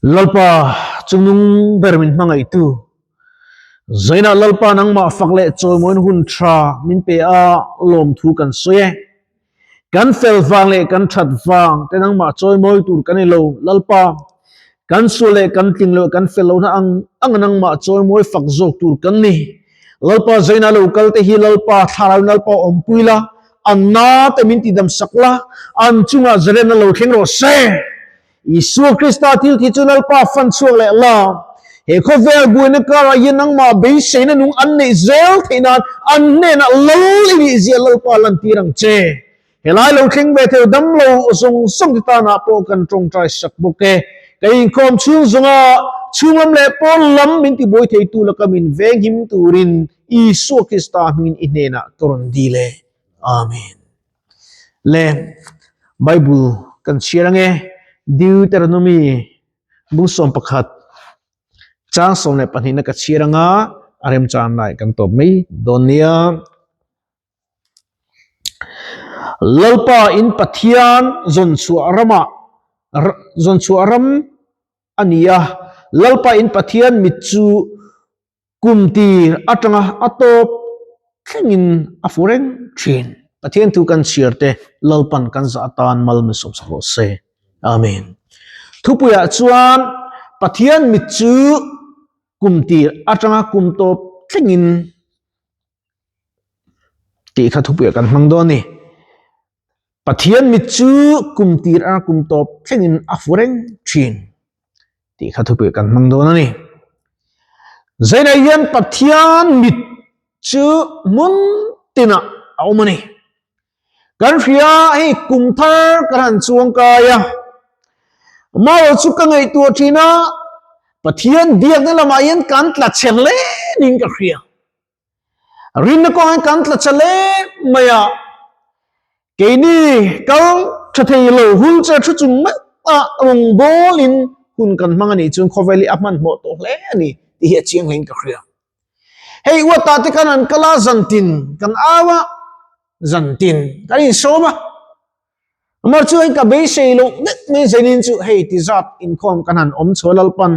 Lalpa chungnung ber min hmangaihtu, Zainah Lalpa nangmah fak leh chawimawiin hun tha min pe a, lawmthu kan sawi e. Kan fel vang leh kan that vang te nangmah chawimawi tur kan ni lo, Lalpa. Kan sual leh kan tling loh kan fel lohna ang anga nangmah chawimawi fak zawk tur kan ni. Lalpa Zainah lo kal te hi Lalpa thlarau in Lalpa awmpui la, an na te min tidam sak la, an chungah zalenna lo thleng rawh se. Isua Krista thil thi chu Lalpa fan chhuak leh la, he khawvel buaina karah hian nangmah beiseina nung an neih zel theih nan an hnenah lal i nih zia Lalpa lantir ang che. Helai lo thleng ve thei dam lo zawng zawng te tanah pawh kan tawngtai sak bawk e. Ka inkhawm chhung zawnga chhunglam leh pawn lam min tibuai theitu laka min venghim turin Isua Krista hmingin i hnenah ka rawn dil e. Amen. Le Bible kan chhiar ange Deuteronomy bung 11 chang 12 na ka chhiar anga a remchan lai kan tawp mai dawn nia. Lalpa in Pathian zawnchhuah ramah zawnchhuah ram a ni a, Lalpa in Pathian mit chu Kum tir atanga a tawp thlengin a fu reng thin. Pathian thu kan chhiar te Lalpan kan zah atan mal min sawmsak rawh se. Amen. Thupuiah chuan Pathian mit chu kum tir atanga kum tawp thlengin tih kha thupuiah kan hmang dawn a ni. Pathian mit chu kum tir a kum tawp thlengin a fu reng thin tih kha thupui kan hmang dawn a ni. Zainah hian Pathian mit chu hmun tinah a awm a ni. Kan hria hei kum thar kan han chuang kai a, Mao chu ka ngaihtuah thin a, Pathian biakna lamah hian kan tla chhe hle niin ka hria. Rinna kawngin kan tla cha le mai a, keini kal tha thei lo hul che thu chung meuh a rawngbawlin hun kan hmang a nih chuan khawvel hi a hmanhmawh tawh hle a ni tih hi a chiang hlein ka hria. Hei uata te khan an kal a, zantin kan au a, zantin kan insawm a, Amar chu hei ka beisei loh vek mai zainin chu hei ti zat inkhawm kan han awm chho Lalpan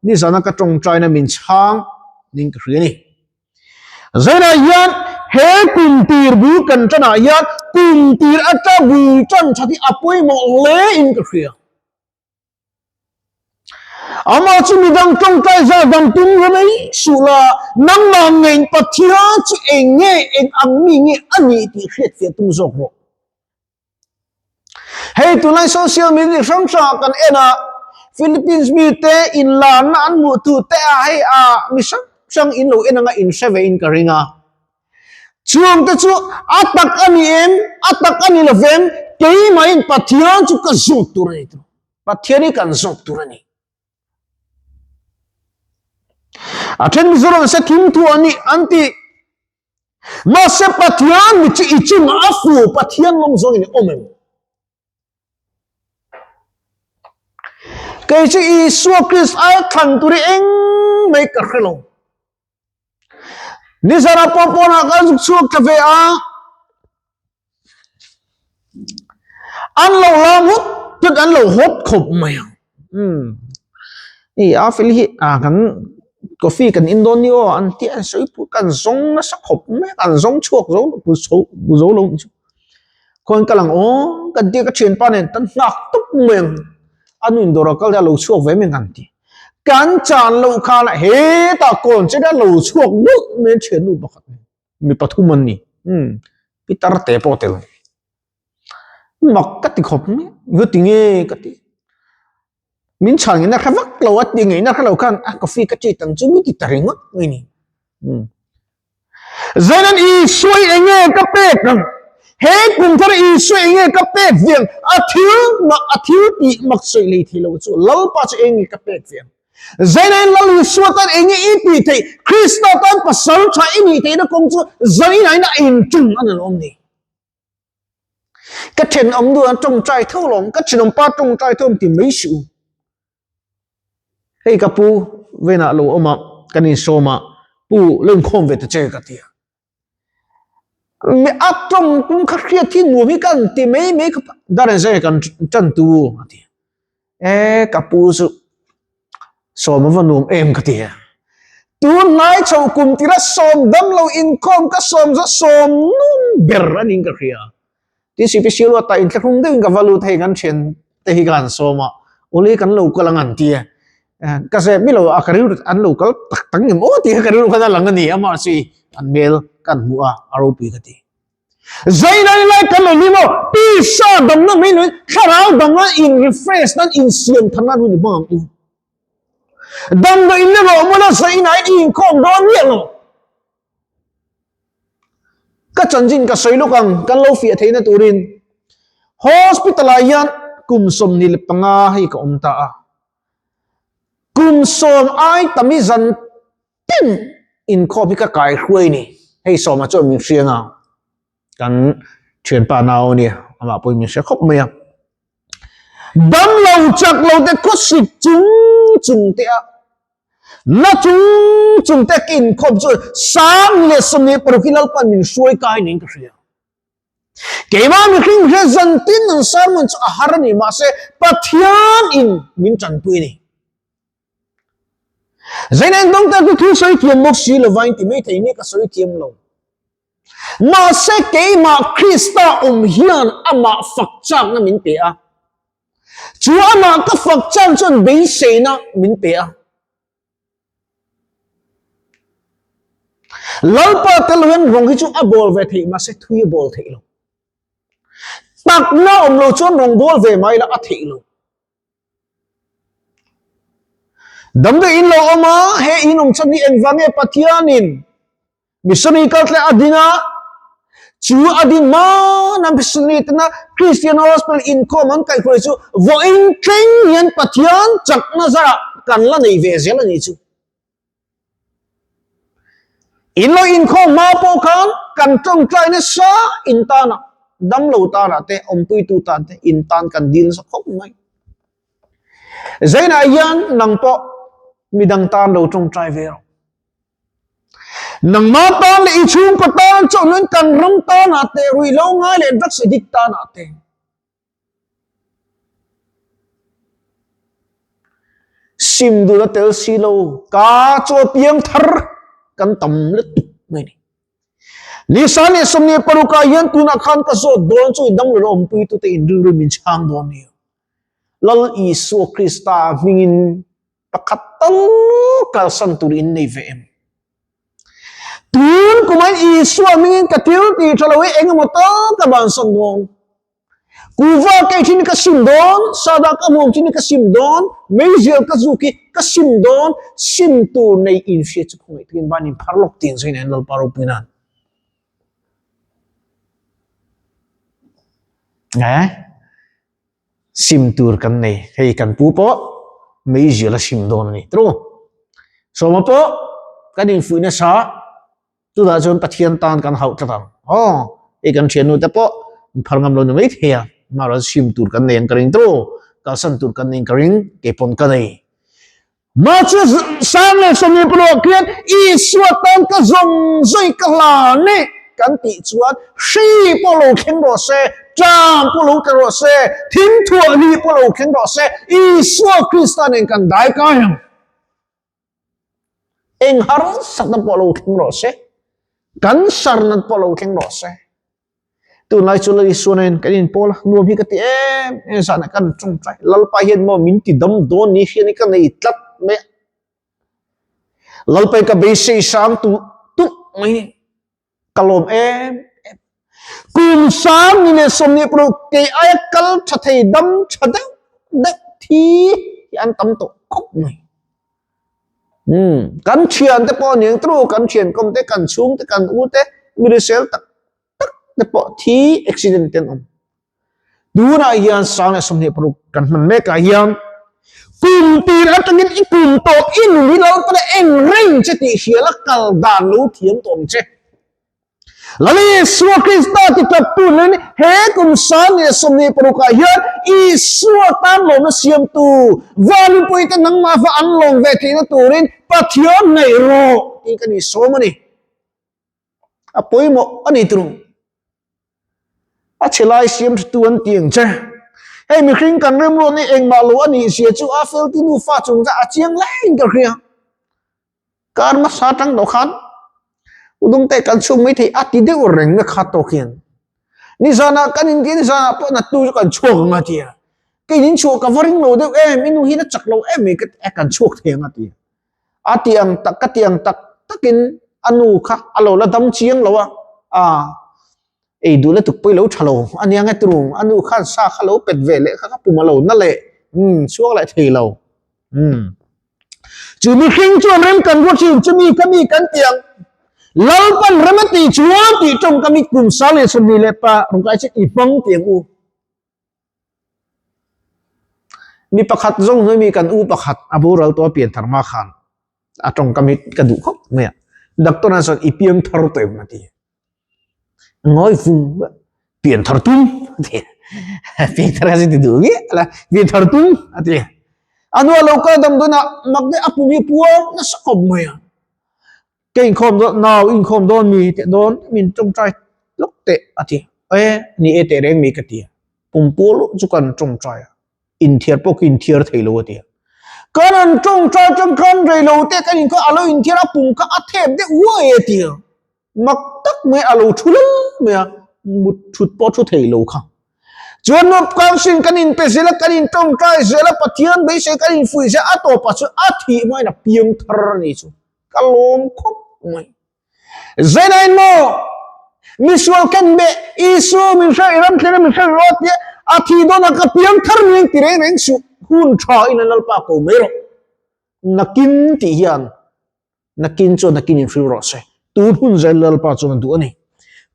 nizana ka tawngtaina min chhang ning ka hria ni. Zainah hian he kum tir bul kan tanah hian kum tir ata bul tan that hi a pawimawh hle in ka hria. Amah chu midang tawngtai zar dang tum ru mai suh la, nangmah ngeiin Pathian chu eng nge eng ang mi nge a nih tih hriatfiah tum zawk rawh. Hei tunlai social media hrang hrangah kan en a, Philippines mite inlarna an hmuh tu te a hei a mi hrang hrang in lo en anga in hre ve in ka ring a. Chuang te chu a tak a ni em, a tak a ni lovem, keimahin Pathian chu ka zawt tur a ni tawh. Pathian hi kan zawt tur a ni. A then Mizoram se thim thu a ni an ti. Mahse Pathian mi chu i chungah a fu Pathian lawm zawngin i awm em? Kei chu Isua Krist ai thlan tur hi eng mai ka hre lo. Nizara pawh pawnah kan zuk chhuak ta ve a. An lo lam hut tut an lo hawt khawp mai ang. Hmm. Ei a fel hi a kan coffee kan in dawn ni aw an ti an sawi pui kan zawng nasa khawp mai kan zawng chhuak zo lo zo zo lo chu. Khawn ka lang aw kan tia ka thianpa nen tan nghak tawp mai ang. A nu in dawr a kal a lo chhuak ve mai ang an ti. Kan chan loh khan hetah kawn che a lo chhuak nawlh mai a thiannu pakhat nen mi pathum an ni. Umm pitar te pawh tel. Mak ka ti khawp mai nge ti nge ka ti. Min chhan ngei na hre vak lo a ti ngei na hre lo khan a coffee ka treat ang chu mi ti ta ringawt mai ni. Umm. Zainan Isua i enge ka pek ang? He kum thar Isua enge ka pek viang? A thil mak, a thil tih mak sawi lei thei lo chu Lalpa chu enge ka pek viang? Zainan Lal Isua tan enge i tih theih? Krista tan pasal tha i nih theihna kawng chu zainah in a inṭum a ni lawm ni? Ka thenawm duh a tawngtai tho lawm, ka thenawmpa tawngtai tho ti mai suh u. Hei ka pu venah lo awm a, kan insawm a, pu lo inkhawm ve ta che ka ti a. Mi a tawng tum kha hriat hi nuam hi ka an ti mai mai kha Darren zai kan tan tu a ti. E ka pu chu. Sawm a va nuam em ka ti a. Tun hnai chho kum tira sawm dam lo inkhawm ka sawm za sawm num ber a niin ka hria. TCP sialua ta inthlahrung deuhin ka va lut hei kan thian te hi ka han sawm a, uli kan lo kal ang an ti a. Ka zep mi lo a ka rilru an lo kal tak tak ngem aw tih kha ka rilru khan a lang a ni amah chu an hmel kan hmuh a, a ropui ka ti. Zainai lai kan lo hlim aw, tisa damna mai loin thlarau damna in refresh nan insiam thar nan hun i hmang ang u. Damdawi in erawh mawla zainai i inkhawm dawn miah lo. Ka chanchin ka sawi lawk ang, kan lo fiah theihna turin hospital ah hian kum 25 hei ka awm ta a. Kum sawm ai tam i zan tin inkhawm hi ka kai hruai ni. Hei sawma chuan min hria nga, kan thianpa nau ania, amah pawhin min hria khawp mai a. Damlo chak lo te khawsik chung chung te a, na chung chung te ka inkhawm chuan 1026 hi Lalpan min hruai kai niin ka hria. Keimah mihring hre zan tin an sermon chu a har a ni, mahse Pathian in min tanpui a ni. Zainen dawng te chu thil sawi thiam bawk si lova in ti mai thei ni ka sawi thiam lo. Mahse keimah Krista awm hian amah fak chakna min pe a. Chu amah ka fak chak chuan beiseina min pe a. Lalpa tel hian rawng hi chu a bawl ve theih mahse thui a bawl theih lo. Takna awm lo chuan rawng bawl ve mai la a theih lo. Damdawi in lo awm a, he in awm chhan hi engvang nge Pathianin missionary kal tleh a ding a, chu a din hmana missionary tena Christian Hospital inkhawm an kaihhruai chu vawiin thleng hian Pathian chakna zarah kan la nei ve zel a nih chu. In lo inkhawm hma pawh khan kan tawngtai nasa in tana damlo tana te awmpuitu tan te in tan kan dil nasa khawp mai. Zainah hian nang pawh midang tan lo tawngtai ve rawh. Nangma tan leh i chhungkaw tan chauh kan ram tana te ruihhlo ngai leh drugs addict tana te. Sim dul a tel si lo, ka chu a piang thar kan tam lutuk mai ni. Ni 26 ah hian tunah khan ka zawt dawn chu i damlo awmpui tute in rilru min chhang dawn nia. Lal Isua Krista hmingin pakhat tal kalsan tur in nei ve em? Tun kumain Isua hmingin ka thil tih tha lo hi engemaw tal ka bansan dawn. Kuva kei thin hi ka sim dawn, sada ka hmuam thin hi ka sim dawn, meizial ka zuk hi ka sim dawn, sim tur nei inhria chu khawngaih takin van inphar lawk tih ang zawngin a en Lalpa ropui nan. Eh? Sim tur kan nei, hei kan pu pawh meizial a sim dawn a ni. Tru. Sawma pawh kan infuih nasa. Tunah chuan Pathian tan kan hauh tlat ang. Aw, hei kan thiannu te pawh in phar ngam lo ni mai thei a, mahrawn sim tur kan nei ang ka ring tawh, kalsan tur kan nei ang ka ring, kei pawn ka nei. Mahse sang leh sawmhnih pawh khian Isua tan ka zawng zawih ka hlan e kan tih chuan hri pawh lo thleng rawh se, ṭam pawh lo tla rawh se, thingthuah hri pawh lo thleng rawh se, Isua Krista nen kan dai kai ang. Eng harsatna pawh lo thleng rawh se, kan sarna pawh lo thleng rawh se. Tunlai chu Lal Isua nen kan inpawl a, nuam hi ka ti em em zan ah kan tawngtai. Lalpa hian maw min ti dam dawn ni hian ka nei tlat mai a. Lalpa hi ka beisei sang tu tuk mai ni. Ka lawm em em. Kum 1026 kei aia kal tha thei dam tha deuh deuh thi hi an tam tawh khawp mai. Um, kan thian te pawh aniang tru, kan thian kawm te, kan chhung te, kan u te, mi risel tak tak te pawh thi accident te an awm. Tunah hian 1026 kan hman mekah hian kum tir atangin i kum tawh i nun hi Lalpa leh eng reng che tih hrial a kal dan lo thiam tawh ang che. Lal Isua Krista ti tlat tu nen he kum 1026 ah hian Isua tan lawmna siamtu Vanipui te nangmah va an lawm ve theihna turin Pathian ngaih rawh tih ka ni sawm a ni. A pawimawh a ni turu. A chhe lai siam tha tu an ti ang che. Hei mihring kan remruat hi engmah lo a nih zia chu a feltu nufa chung chu a chiang laiin ka hria. Kar hmasa atang tawh khan udungte kan chhuk mai thei a ti deuh reng na kha tawk hian. Nizanah kan inti nizanah pawh nattu chu kan chhuak ang a ti a. Kei in chhuah ka va ring lo deuh em, i nu hian a chak lo em mai ka ti a kan chhuak thei ang a ti a. A ti ang tak ka ti ang tak takin a nu kha a lo la dam chiang lo a, aa ei duh lutuk pawh i lo tha lo a nia nge turu a nu khan sa kha lo pet ve leh kha ka pum a lo na leh umm chhuak leh thei lo umm. Chu mihring chuan rem kan ruat thin, chumi ka mi kan ti ang. Lalpan rem a tih chuan tih tawng ka mi kum sang leh 20 leh pa ruk ai chu i hmang ti ang u. Mi pakhat zawng hnuai mi kan u pakhat a boral tawh a pian thar hma khan a tawngkam hi ka duh khawp mai a. Doctor an sawn i piang thar tawh em a ti. Ngawi vung pian thar tum a ti. Pian thar kha chu ti duh nge la pian thar tum a ti. A hnua lo kal damdawn ah mak deuh a pum hi puar nasa khawp mai a. Ka inkhawm dawn nau inkhawm dawn mi teh dawn min tawngtai lawk teh a ti e ni e teh reng mi ka ti a pumpu luh chu kan tawngtai a inthiar pawh ka inthiar thei lo a ti a kan han tawngtai tang khan rei lo te kan inkhawm a lo inthiar a pum kha a thep deuh uai e ti a mak tak mai a lo thu lal mai a mut thut pawh thu thei lo kha Chuan nuap kangsin kan inpe zel a, kan intawngtai zel a, Pathian beisei kan infuih zel a, a tawpah chuan a thih hmain a piang thar a ni chu. Ka lawm khawp mai. Zeinain maw? Misual ken beh Isu min hre i ram thleng a min hre rawh tia a thih dawnah ka piang thar ni ang ti reng reng suh. Hun tha in a Lalpa ko mai rawh. Nakin tih hian Nakin chuan nakin in hril rawh se. Tun hun zel Lalpa chuan a duh a ni.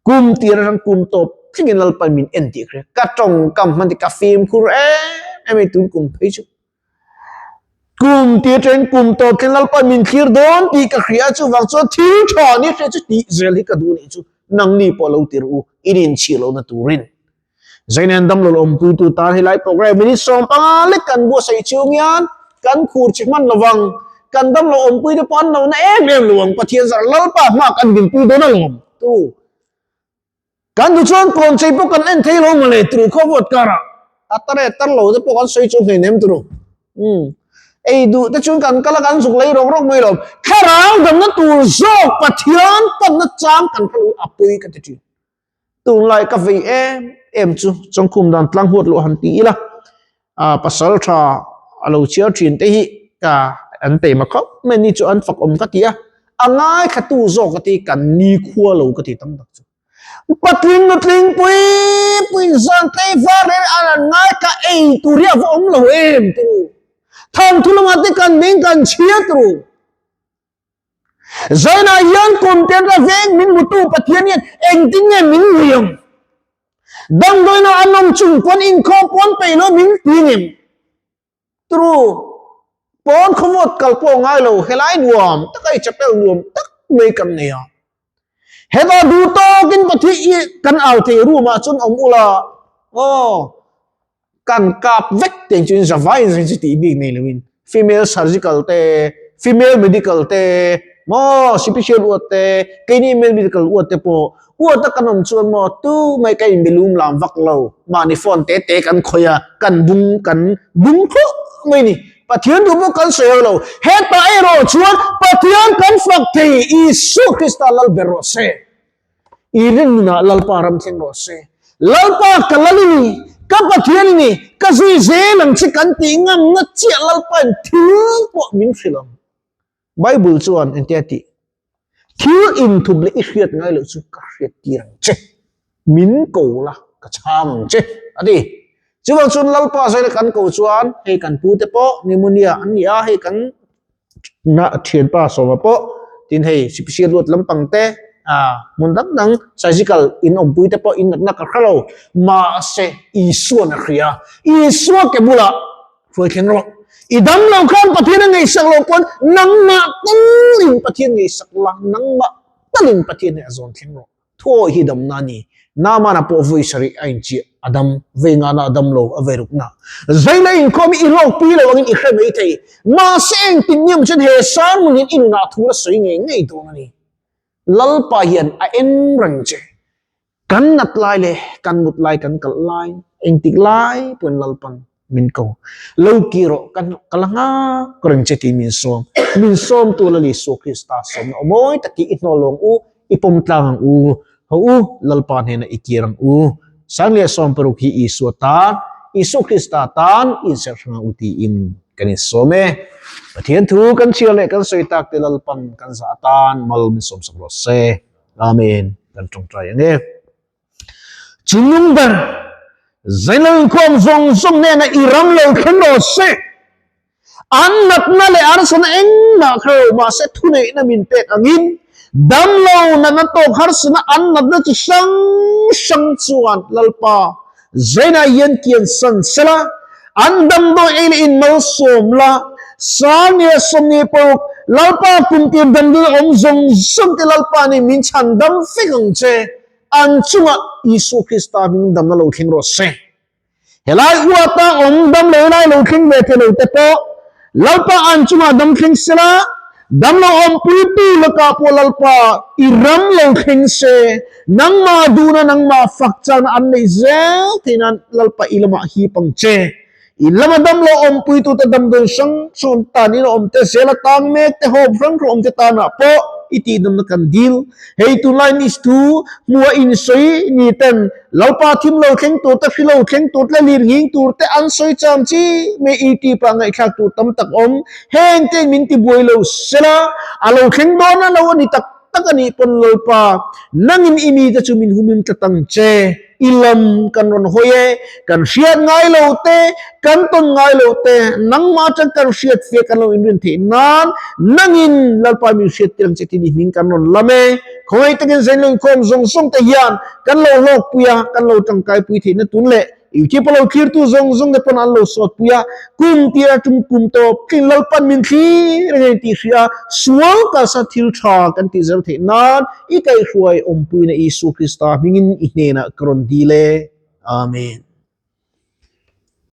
Kum tir atang kum tawp thlengin Lalpa min en tih ka hria. Ka tawngkam hman te ka fimkhur em em a ni tun kum phei chu. Kum tir atangin kum tawp thleng Lalpa min thlir dawn tih ka hria chuvang chuan thil tha ni hria chu tih zel hi ka duh a nih chu. Nangni pawh lo tir u in inchhir lohna turin. Zainen damlo awmpuitu tan helai program minute 15 lek kan buatsaih chung hian kan khur che hman lovang. Kan damlo awmpuite pawh an lo na em em lo ang. Pathian zar Lalpa hma kan dinpui dawn alawm turu. Kan duh chuan kawn chei pawh kan en thei lo mawle turu khaw vawt karah a tar e tar lo te pawh kan sawi chu hleinem turu. Umm ei duh te chuan kan kal a kan zuk lei rawk rawk mai lo. Thlarau damna tur zawk Pathian panna chang kan hre lo hi a pawi ka ti thin. Tunlai ka vei em em chu Chawngkhum dan tlang huat loh han ti ila, ah pasal tha a lo chhiar thin te hi ka an teima khawp mai ni chu an fak awm ka ti a, a ngaithlatu zawk ka ti kan nikhua lo ka ti tam tak chu. Patling nutling pui pui zan tlei var reng an an ngaithla ei tur hi a va awm lo em turu. Thawnthu lamah te kan ding kan chhiar turu. Zainah hian content a veng min hmutu Pathian hian engtin nge min ngei ang? Damdawiina an awm chung pawn inkhawm pawn peih lo min ti ngem? Turu, pawn khawvawt kal pawh ngai lo helai nuam taka i chapel nuam tak mai kan nei a. Hetah duh tawkin Pathian i kan au thei room ah chuan awm ula aw. Kan kap vek teng chuan zavai in chu tih bik nei loin female surgical te, female medical te, maw special ward te, keini male medical ward te pawh ward a kan awm chuan maw tu mai ka inbe lum lam vak lo mahni phone te te kan khawih a kan bung kan bung thluah mai ni. Pathian duh pawh kan sawi ho lo hetah erawh chuan Pathian kan fak thei Isua Krista lal ber rawh se. I rinna Lalpa ram thleng rawh se. Lalpa ka lal i ni, ka Pathian i ni, ka zui zel ang che kan tih ngamna chiah Lalpa in thil pawh min hrilh ang. Bible chuan engtia tih? Thil inthup leh i hriat ngai loh chu ka hriat tir ang che. Min ko la, ka chhang ang che, a ti. Chuvang chuan Lalpa zaila kan ko chuan hei kan pute pawh pneumonia an ni a, hei kan na thianpa sawma pawh tin hei sipisial luat lampang te ah hmun dang dang surgical in awmpui te pawh in natna ka hre lo mahse Isuan a hria Isua ke bulah hruai thleng rawh i dam lo khan Pathian a ngaihsak lo pawn nangmah talin Pathian ngaihsak la nangmah talin Pathian hi a zawn thleng rawh. Thuawi hi damna a ni. Naamana pawh vawi sarih a inchiah, a dam, vei ngana a dam lo, a vei rukna. Zaina inkhawm hi i hlawkpui lo angin i hre mai thei. Mahse engtin nge maw chuan he sermon hian i nunah thu la sawi ngei ngei dawn a ni. Lalpa hian a en reng che. Kan nat lai leh kan mut lai kan kalh lai engtik lai pawhin Lalpan min ko. Lo kir rawh ka ka la nghak reng che tiin min sawm. Min sawmtu Lal Isua Krista sawmna aw mawi tak hi i hnawl ang u, i pawm tlang ang u, ho u Lalpa hnenah i kir ang u. 1016 hi Isua tan, Isua Krista tan inserh hrang ang u tiin kan insawm e. Pathian thu kan chhiar leh kan sawi tak te Lalpan kan zah atan mal min sawmsak rawh se. Amen. Kan tawngtai ang e. Chungnung ber, Zailo inkhawm zawng zawng nena i ram lo thleng rawh se. An natna leh harsatna engmah kha lo mahse thuneihna min pek angin damlo natna tawk harsatna an natna chi hrang hrang chuan Lalpa Zaina hian kian san sela, an damdawi ei leh in malsawm la, Sania 26, Lalpa kumtir damdawi awm zawng zawng te Lalpa nih min chhan dam vek ang che, an chungah Isua Krista hming damna lo thleng rawh se. Helai uata awm dam lo lai lo thleng ve thei lo te pawh Lalpa an chungah dam thleng sela, Damlo awmpuitu lakah pawh Lalpa i ram lo thleng se, nangmah duhna nangmah fak chakna an neih zel theih nan Lalpa i lamah hip ang che. I lama damlo awmpuitute damdawi hrang hrang tan in awm te zel a tang mek te hawp hrang hrang awm te tanah pawh i tihdamna kan dil. Hei tunlai ni thu hmua insawi ni ten Lalpa thim lo thleng tur te, hri lo thleng tur te, lir nghing tur te an sawi cham chi mai i tih pah ngaihthlak tur tam tak awm. Heng te min ti buai lo sela, a lo thleng dawn a lo a ni tak tak a nih pawn Lalpa, nangin i mite chu min humim tlat ang che. I lam kan rawn hawi e, kan hriat ngai lo te, kan tawn ngai lo te, nangmah atang kan hriat fia kan lo inrin theih nan, nangin Lalpa min hriat tir ang che tih ni hming kan rawn lam e. Khawngaih takin Zainlo inkhawm zawng zawng te hian kan lo hlawkpui a, kan lo tangkaipui theihna tun leh YouTube a lo thlirtu zawng zawng te pawn an lo sawtpui a, kum tir a tum kum tawp tling Lalpan min thlir reng a ni tih hria a, sual kalsa thil tha kan tih zel theih nan i kaihhruai awmpuina Isua Krista hmingin i hnenah ka rawn dil e. Amen.